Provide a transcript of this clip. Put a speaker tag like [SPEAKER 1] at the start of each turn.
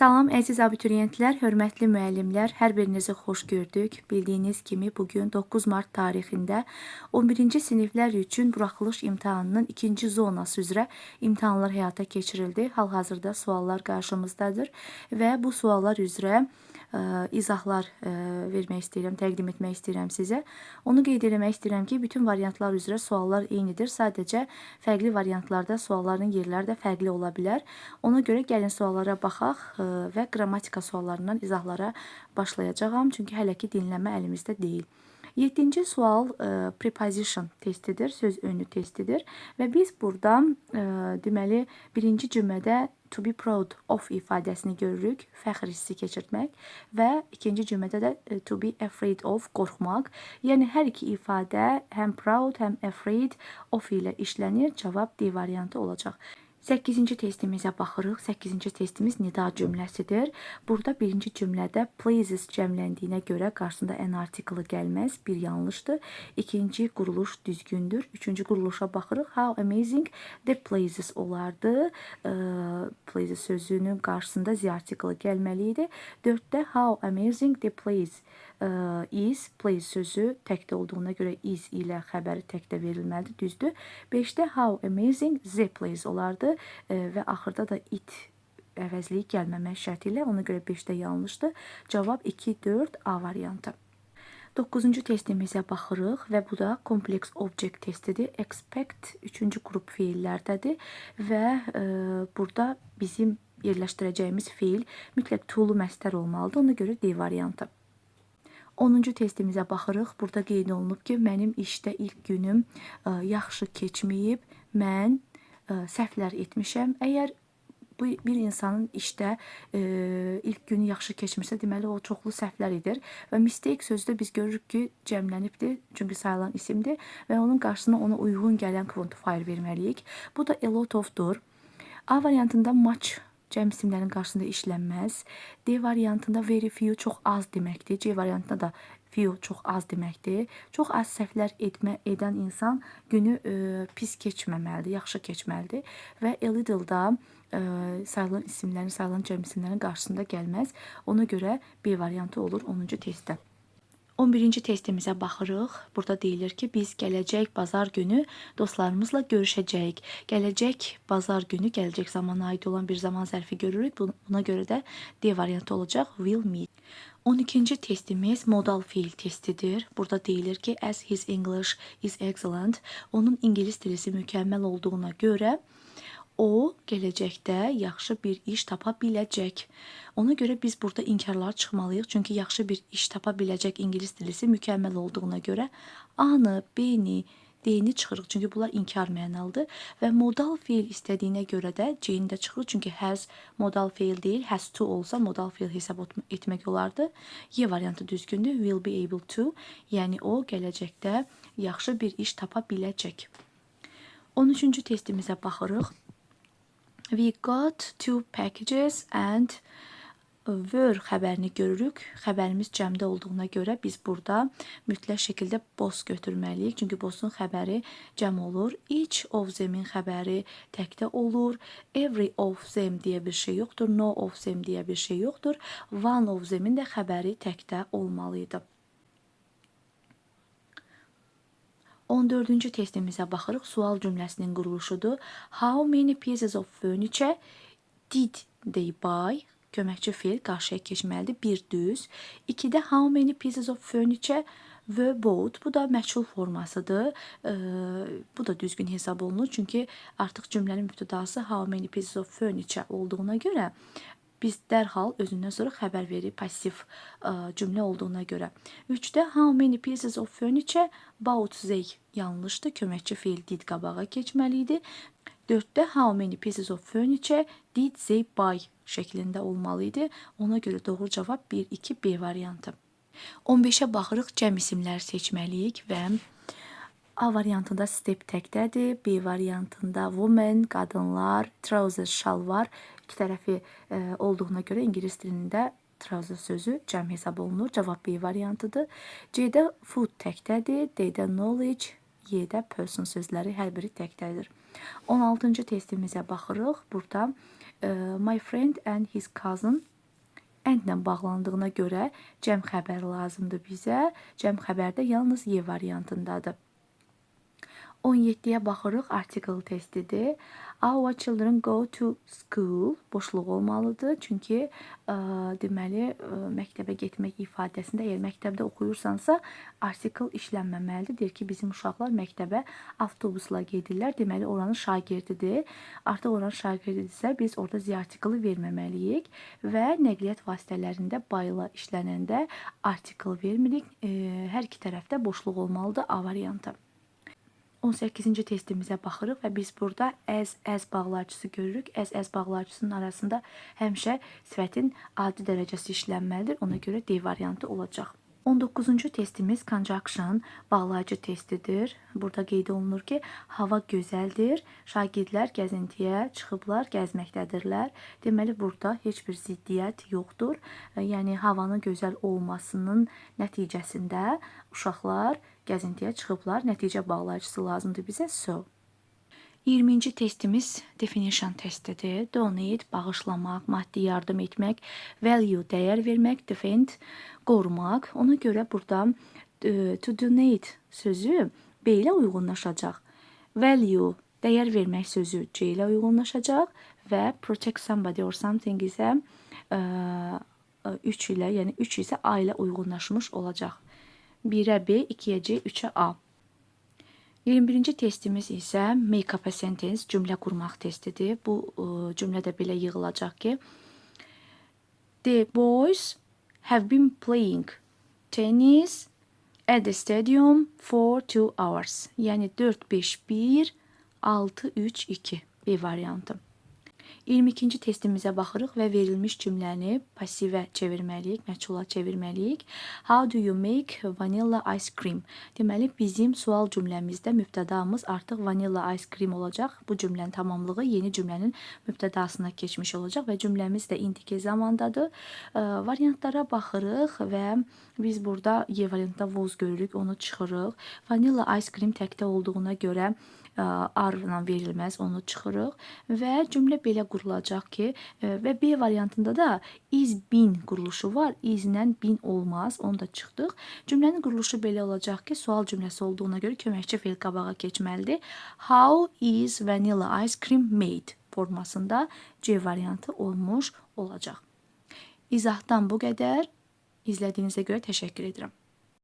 [SPEAKER 1] Salam əziz abituriyentlər, hörmətli müəllimlər, hər birinizi xoş gördük. Bildiyiniz kimi bu gün 9 mart tarixində 11-ci siniflər üçün buraxılış imtahanının ikinci zonası üzrə imtahanlar həyata keçirildi. Hal-hazırda suallar qarşımızdadır və bu suallar üzrə izahlar vermək istəyirəm, təqdim etmək istəyirəm sizə. Onu qeyd eləmək istəyirəm ki, bütün variantlar üzrə suallar eynidir. Sadəcə fərqli variantlarda sualların yerləri də fərqli ola bilər. Ona görə gəlin suallara baxaq və qrammatika suallarından izahlara başlayacağam. Çünki hələ ki dinləmə əlimizdə deyil. 7-ci sual preposition testidir, söz önü testidir və biz burada deməli birinci cümlədə to be proud of ifadəsini görürük, fəxr hissi keçirtmək və ikinci cümlədə də to be afraid of, qorxmaq. Yəni hər iki ifadə həm proud, həm afraid of ilə işlənir. Cavab D variantı olacaq. 8-ci testimizə baxırıq. 8-ci testimiz nida cümləsidir. Burada birinci cümlədə places cəmləndiyinə görə qarşısında an artiklı gəlməz. Bir yanlışdır. İkinci quruluş düzgündür. Üçüncü quruluşa baxırıq. How amazing the places olardı. Places sözünün qarşısında the artiklı gəlməli idi. Dörddə how amazing the place is, place sözü təkdə olduğuna görə is ilə xəbəri təkdə verilməlidir, düzdür. 5-də how amazing the place olardı və axırda da it əvəzliyi gəlməmək şərti ilə, ona görə 5-də yanlışdır. Cavab 2, 4, A variantı. 9-cu testimizə baxırıq və bu da kompleks object testidir. Expect 3-cü qrup feillərdədir və burada bizim yerləşdirəcəyimiz feil mütləq to'lu məstər olmalıdır. Ona görə D variantı. 10-cu testimizə baxırıq. Burada qeyd olunub ki, mənim işdə ilk günüm yaxşı keçməyib, mən səhvlər etmişəm. Əgər bu bir insanın işdə ilk günü yaxşı keçmirsə, deməli o çoxlu səhvlər edir və mistake sözü də biz görürük ki, cəmlənibdir, çünki sayılan isimdir və onun qarşısına ona uyğun gələn quantifier verməliyik. Bu da a lot of-dur. A variantında much cəm isimlərin qarşısında işlənməz. D variantında very few çox az deməkdir. C variantında da few çox az deməkdir. Çox az səhvlər edən insan günü pis keçməməlidir, yaxşı keçməlidir və a little-da sayılan isimlərin, sayılan cəm isimlərin qarşısında gəlməz. Ona görə B variantı olur 10-cu testdə. 11-ci testimizə baxırıq. Burada deyilir ki, biz gələcək bazar günü dostlarımızla görüşəcəyik. Gələcək bazar günü, gələcək zamana aid olan bir zaman zərfi görürük. Buna görə də D variantı olacaq. Will meet. 12-ci testimiz modal feil testidir. Burada deyilir ki, as his English is excellent, onun ingilis dilisi mükəmməl olduğuna görə o gələcəkdə yaxşı bir iş tapa biləcək. Ona görə biz burada inkarlar çıxmalıyıq. Çünki yaxşı bir iş tapa biləcək ingilis dilisi mükəmməl olduğuna görə A-nı, B-ni, D-ni çıxırıq. Çünki bunlar inkar mənalıdır və modal feil istədiyinə görə də C-ni də çıxırıq. Çünki has modal feil deyil, has to olsa modal feil hesab etmək olardı. Y variantı düzgündür. Will be able to, yəni o gələcəkdə yaxşı bir iş tapa biləcək. 13-cü testimizə baxırıq. We got two packages and were xəbərini görürük. Xəbərimiz cəmdə olduğuna görə biz burada mütləq şəkildə both götürməliyik. Çünki both'un xəbəri cəm olur. Each of them-in xəbəri təkdə olur. Every of them deyə bir şey yoxdur. No of them deyə bir şey yoxdur. One of them-in də xəbəri təkdə olmalı idi. 14-cü testimizə baxırıq. Sual cümləsinin quruluşudur. How many pieces of furniture did they buy? Köməkçi feil qarşıya keçməlidir. Bir düz. 2-də how many pieces of furniture were bought? Bu da məchul formasıdır. Bu da düzgün hesab olunur. Çünki artıq cümlənin mübtədası how many pieces of furniture olduğuna görə biz dərhal özündən sonra xəbər verir pasiv cümlə olduğuna görə. 3-də how many pieces of furniture bought they yanlışdır. Köməkçi feil did qabağa keçməli idi. 4-də how many pieces of furniture did they buy şəklində olmalı idi. Ona görə doğru cavab 1, 2, B variantı. 15-ə baxırıq. Cəm isimlər seçməliyik və A variantında step təkdədir. B variantında woman, qadınlar, trousers, şalvar iki tərəfi olduğuna görə ingilis dilində trouser sözü cəm hesab olunur. Cavab B variantıdır. C-də food təkdədir. D-də knowledge, Y-də person sözləri hər biri təkdədir. 16-cı testimizə baxırıq. Burada My friend and his cousin and-lə bağlandığına görə cəm xəbər lazımdır bizə. Cəm xəbər də yalnız Y variantındadır. 17-yə baxırıq, article testidir. Our children go to school boşluq olmalıdır. Çünki deməli məktəbə getmək ifadəsində əgər məktəbdə oxuyursansa, article işlənməməlidir. Deyir ki, bizim uşaqlar məktəbə avtobusla gedirlər. Deməli oranın şagirdidir. Artıq oranın şagirdidirsə, biz orada the article verməməliyik və nəqliyyat vasitələrində by ilə işlənəndə article vermirik. Hər iki tərəfdə boşluq olmalıdır A variantı. 18-ci testimizə baxırıq və biz burada as bağlayıcısı görürük. As bağlayıcısının arasında həmişə sifətin adi dərəcəsi işlənməlidir. Ona görə D variantı olacaq. 19-cu testimiz conjunction bağlayıcı testidir. Burada qeyd olunur ki, hava gözəldir. Şagirdlər gəzintiyə çıxıblar, gəzməkdədirlər. Deməli burada heç bir ziddiyyət yoxdur. Yəni havanın gözəl olmasının nəticəsində uşaqlar gəzintiyə çıxıblar. Nəticə bağlayıcısı lazımdır bizə. So. 20-ci testimiz definition testidir. Donate, bağışlamaq, maddi yardım etmək, value, dəyər vermək, defend, qorumaq. Ona görə burada to donate sözü B ilə uyğunlaşacaq. Value, dəyər vermək sözü C ilə uyğunlaşacaq və protect somebody or something isə 3 ilə, yəni 3 isə A ilə uyğunlaşmış olacaq. 1-ə B, 2-yə C, 3-ə A. 21-ci testimiz isə make up a sentence, cümlə qurmaq testidir. Bu cümlə də belə yığılacaq ki, the boys have been playing tennis at the stadium for 2 hours. Yəni 4, 5, 1, 6, 3, 2 B variantı. 22-ci testimizə baxırıq və verilmiş cümləni passivə çevirməliyik, məchula çevirməliyik. How do you make vanilla ice cream? Deməli, bizim sual cümləmizdə mübtədamız artıq vanilla ice cream olacaq. Bu cümlənin tamamlığı yeni cümlənin mübtədasına keçmiş olacaq və cümləmiz də indiki zamandadır. Variantlara baxırıq və biz burada Y variantında was görürük, onu çıxırıq. Vanilla ice cream təkdə olduğuna görə are-la verilməz, onu çıxırıq və cümlə belə qurulacaq ki, və B variantında da is been quruluşu var. Is-lə been olmaz, onu da çıxdıq. Cümlənin quruluşu belə olacaq ki, sual cümləsi olduğuna görə köməkçi fe'l qabağa keçməlidir. How is vanilla ice cream made formasında C variantı olmuş olacaq. İzahdan bu qədər. İzlədiyinizə görə təşəkkür edirəm.